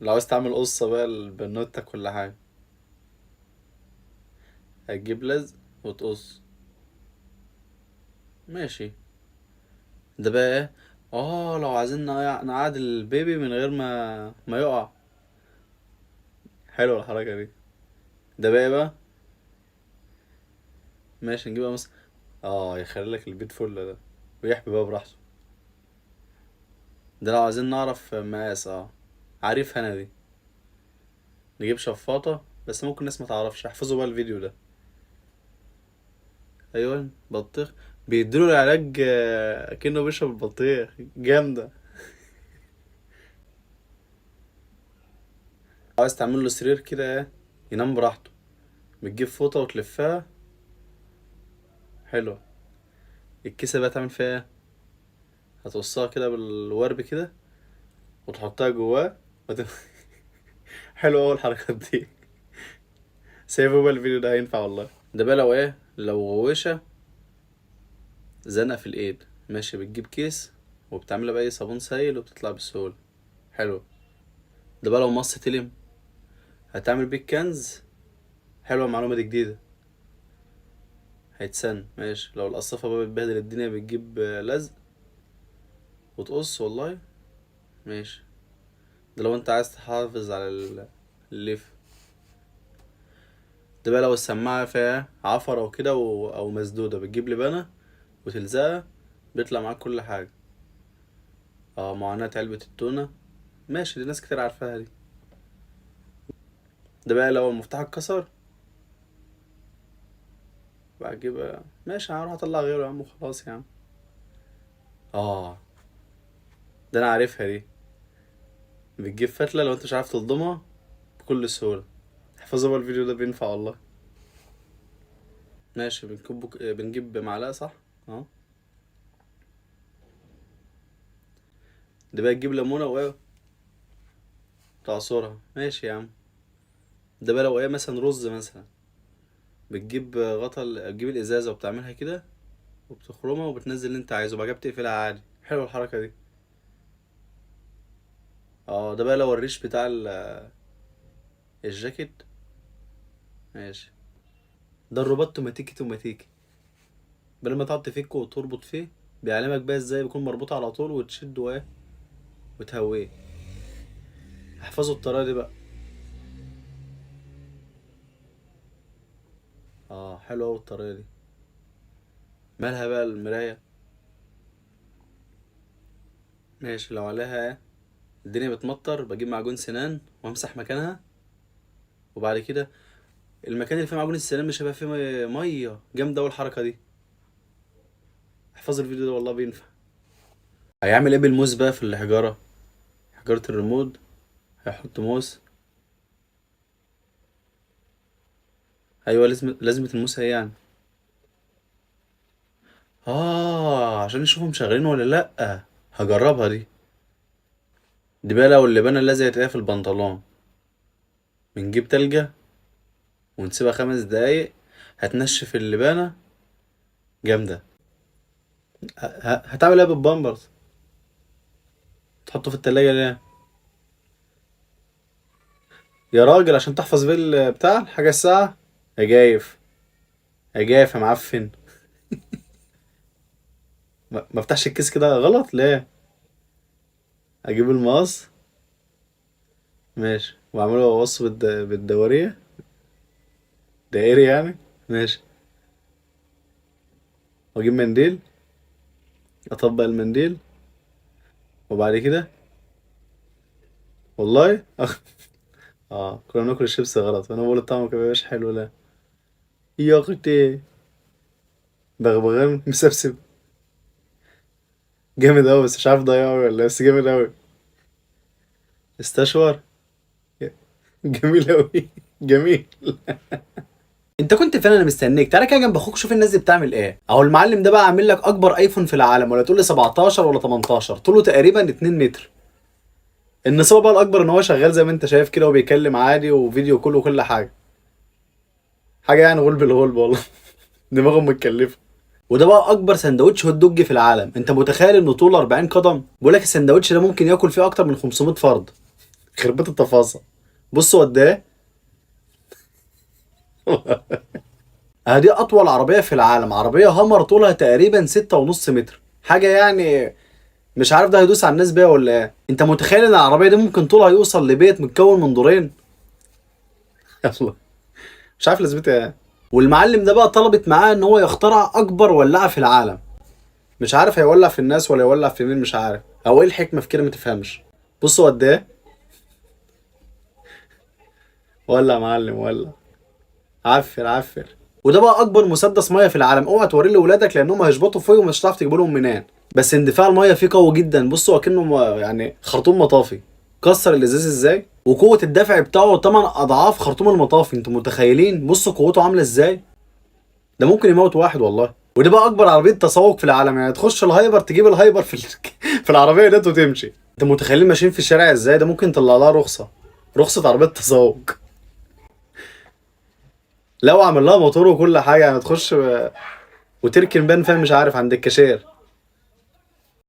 لو عاوز تعمل قصة بقى لبنوتك ولا حاجة، هتجيب لزق وتقص. ماشي. ده بقى ايه؟ اه لو عايزين نقعد البيبي من غير ما يقع. حلوة الحركة دي. ده بقى إيه بقى؟ ماشي، نجيبها مثلا. اه يخلي لك البيت فل ده، ويحبي بقى براحته. ده لو عايزين نعرف مقاس. اه عارف انا دي. نجيب شفاطة، بس ممكن الناس ما تعرفش، احفظوا بقى الفيديو ده. ايوه بطيخ، بيديله العلاج، كأنه بيشرب البطيخ. جامدة. عايز تعمل له سرير كده ايه، ينام براحته، بتجيب فوطة وتلفها. حلوة. الكيسة بقى تعمل فيها ايه؟ هتقصها كده بالورب كده وتحطها جواه وت... حلوة أوي الحركات دي. سيبوا بقى الفيديو ده هينفع والله. ده بقى لو ايه، لو غويشة زنقة في الايد، ماشي، بتجيب كيس وبتعملها بأي صابون سايل وبتطلع بسهولة. حلو. ده بقى لو مص تلم، هتعمل بيه كنز. حلوة المعلومة دي، جديدة. هيتسن. ماشي. لو القصافة بقى بتبهدل الدنيا، بتجيب لزق وتقص والله. ماشي. ده لو انت عايز تحافظ على الليف. ده بقى لو السماعة فيها عفرة وكده أو مسدودة، بتجيب لبانة وتلزقها، بيطلع معاك كل حاجة. معاناة علبة التونة. ماشي، دي ناس كتير عارفاها دي. ده بقى لو المفتاح اتكسر، بقى اجيب، ماشي، هروح اطلع غيره يا عم وخلاص يا عم. ده انا عارفها دي. بتجيب فتلة لو انت مش عارف تلضمها بكل سهولة. احفظوا بقى الفيديو ده بينفع والله. ماشي. بنجيب معلقة، صح؟ ده بقى تجيب ليمونة وايه، تعصرها. ماشي يا عم. ده بقى لو ايه مثلا رز مثلا، بتجيب غطا بتجيب الازازة وبتعملها كده وبتخرمها وبتنزل اللي انت عايزه، وبعد كده بتقفلها عادي. حلوة الحركة دي. ده بقى لو الريش بتاع الجاكيت. ماشي. ده الرباط توماتيكي توماتيكي، بدل ما تقعد تفكه وتربط فيه، بيعلمك بقى ازاي بيكون مربوط على طول، وتشده ايه وتهويه. احفظوا الطريقة دي بقى. حلوة أوي الطريقة دي. مالها بقى المراية؟ ماشي. لو عليها ايه الدنيا بتمطر، بجيب معجون سنان وامسح مكانها، وبعد كده المكان اللي فيه معجون السنان مش هيبقى فيه ميه. جامده أوي الحركه دي. احفظوا الفيديو ده والله بينفع. هيعمل ايه بالموس بقى في الحجاره؟ حجاره الريموت، هيحط موس. ايوه، لازمه الموس ايه يعني؟ عشان نشوفهم شغالين ولا لا. هجربها دي. دي بقى لو اللبانه لازقه تلاقيها في البنطلون، بنجيب تلجة ونسيبها 5 دقايق، هتنشف اللبانة. جامدة. هتعمل ايه بالبامبرز؟ تحطه في التلاجة ليه؟ يا راجل عشان تحفظ بيه بتاع الحاجة الساقعة. يا جايف، يا جايف يا معفن. ما افتحش الكيس كده غلط ليه؟ اجيب المقص. ماشي، واعمله واقصه بالدورية، دائري يعني. ماشي. واجيب منديل، اطبق المنديل، وبعد كده والله كنا بناكل الشيبس غلط، وانا بقول الطعم كان مبيبقاش حلو. لا يا اختي، بغبغان مسبسب. جامد اوي، بس مش عارف ضيعه ولا إيه، بس جامد اوي. استشور. جميل اوي، جميل. انت كنت فين؟ انا مستنيك. تعالى كده جنب اخوك شوف الناس دي بتعمل ايه. اهو المعلم ده بقى عامل لك اكبر ايفون في العالم، ولا تقول لي 17 ولا 18، طوله تقريبا 2 متر. النصيبه بقى الاكبر ان هو شغال زي ما انت شايف كده، وبيكلم عادي وفيديو كله وكل حاجه. حاجه يعني غلب الغلب والله. دماغهم متكلفه. وده بقى اكبر سندوتش هوت دوج في العالم. انت متخيل انه طوله 40 قدم؟ بيقول لك السندوتش ده ممكن ياكل فيه اكتر من 500 فرد. خربت التفاصيل. بصوا قد ايه. دي اطول عربية في العالم، عربية هامر طولها تقريبا 6.5 متر، حاجة يعني مش عارف ده هيدوس على الناس بيها ولا ايه. انت متخيل ان العربية دي ممكن طولها يوصل لبيت متكون من دورين؟ يلا مش عارف لازمتها ايه. والمعلم ده بقى طلبت معاه ان هو يخترع اكبر ولاعه في العالم، مش عارف هيولع في الناس ولا يولع في مين، مش عارف او ايه الحكمة في كده، ما تفهمش. بصوا قد ايه. ولع يا معلم ولع، عفر عفر. وده بقى اكبر مسدس مية في العالم، اوعى توريه لاولادك لانهم هيشبطوا فيه ومش هتعرف تجيب لهم منين. بس اندفاع المية فيه قوي جدا، بصوا اكنه يعني خرطوم مطافي، كسر الازاز ازاي، وقوه الدفع بتاعه 8 اضعاف خرطوم المطافي، انتوا متخيلين؟ بصوا قوته عامله ازاي، ده ممكن يموت واحد والله. وده بقى اكبر عربية تسوق في العالم، يعني تخش الهايبر تجيب الهايبر في في العربية ديت وتمشي. انت متخيلين ماشيين في الشارع ازاي؟ ده ممكن تطلع لها رخصه، رخصه عربية تسوق لو عمل لها موتور وكل حاجة، يعني تخش وتركن بان فاهم، مش عارف عند الكاشير.